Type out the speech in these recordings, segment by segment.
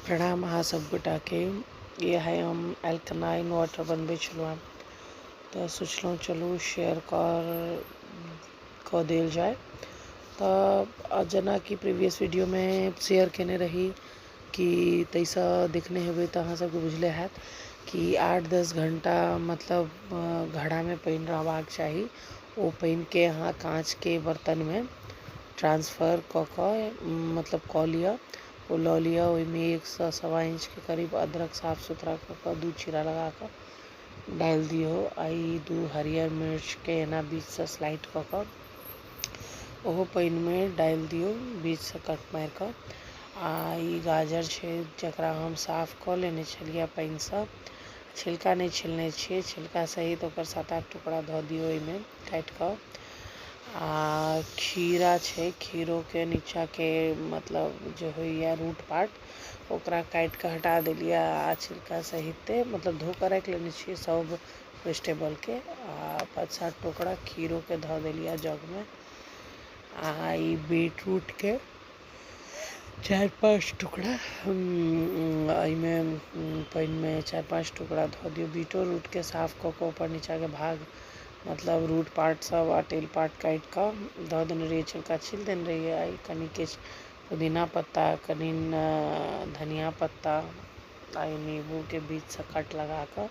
प्रणाम अहाँ सब गोटाके। इएह हम एल्कलाइन वाटर बनबै छलहुँ हेँ, तऽ सोचलहुँ चलू शेयर कऽ देल जाय। तऽ जेनाकि प्रीवियस वीडियोमे शेयर कयने रही कि ताहिसँ देखने हेबै तऽ अहाँ सबके बुझले हैत कि 8-10 घण्टा मतलब घड़ामे पानि रहबाक चाही। ओ पानिके अहाँ काँचके बर्तनमे ट्रांसफर कऽ कऽ मतलब कऽ लिअ, ओ लऽ लिअ। ओहिमे 1सँ 1.25 इंचके करीब अदरक साफ सुथरा कऽ कऽ 2 चीरा लगा कऽ डालि दियौ, आ ई 2 हरियर मिर्चके एना बीचसँ स्लाइड कऽ कऽ ओहो पानिमे डालि दियौ, बीचसँ कट मारि कऽ। आ ई गाजर छै जकरा हम साफ कऽ लेने छलियै पानिसँ, छिलका नहि छिलने छियै, छिलका सहित ओकर 7-8 टुकड़ा धऽ दियौ ओहिमे काटि कऽ। आ खीरा छै, खीरोके नीचाँके मतलब जे होइए रूट पार्ट ओकरा काटि कऽ हटा देलियै आ छिलका सहिते मतलब धो कऽ राखि लेने छियै सभ वेजिटेबलके। आ 5-7 टुकड़ा खीरोके धऽ देलियै जगमे। आ ई बीटरूटके 4-5 टुकड़ा एहिमे पानिमे 4-5 टुकड़ा धऽ दियौ। बीटो रूटके साफ कऽ कऽ ऊपर नीचाँके भाग मतलब रूट पार्ट सब आ टेल पार्ट काटि कऽ धऽ देने रहियै, छिलका छील देने रहियै। आ ई कनि किछु पुदीना पत्ता, कनि धनिया पत्ता आ ई नींबूके बीचसँ कट लगा कऽ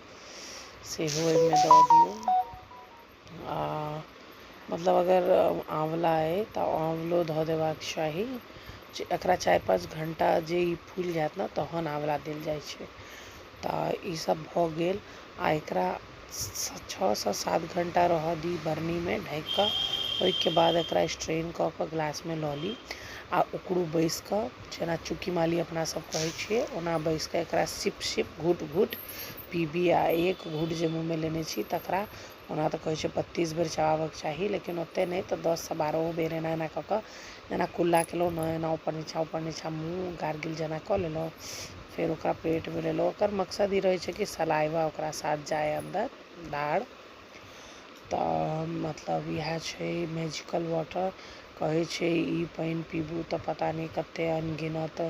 सेहो एहिमे दऽ दियौ। आ मतलब अगर आँवला अइ तऽ आँवलो धऽ देबाक चाही। एकरा 4-5 घण्टा जे ई फूलि जायत ने तहन आँवला देल जाइ छै। तऽ ईसभ भऽ गेल आ एकरा 6 सँ 7 घण्टा रहऽ दी बरनीमे ढकि कऽ। ओहिके बाद एकरा स्ट्रेन कऽ कऽ ग्लासमे लऽ ली आ उकड़ू बैसि कऽ, जेना चुक्की माली अपना सब कहै छियै ओना बैसि कऽ एकरा सिप सिप घुट घुट पीबी। आ एक घूँट जे मुँहमे लेने छी तकरा ओना तऽ कहै छै 32 बेर चबाबऽके चाही, लेकिन ओतेक नहि, तऽ 10 सँ 12 बेर एना एना कऽ कऽ जेना कुल्ला केलहुँ ने एना ऊपर नीचाँ मुँह गार्गिल जेना कऽ लेलहुँ, फेर ओकरा पेटमे लेलहुँ। ओकर मकसद ई रहै छै कि सलाइवा ओकरा साथ जाय अन्दर दाढ़। तऽ मतलब इएह छै मैजिकल वाटर। कहै छै ई पानि पीबू तऽ पता नहि कतेक अनगिनत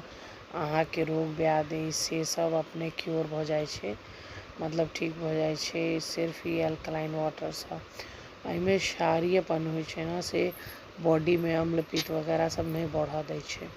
अहाँके रोग व्याधि से सब अपने क्योर भऽ जाइ छै, मतलब ठीक भऽ जाइ छै सिर्फ ई अल्कलाइन वाटरसँ। एहिमे क्षारीयपन होइ छै ने, से बॉडीमे अम्लपित्त वगैरह सब नहि बढ़ऽ दै छै।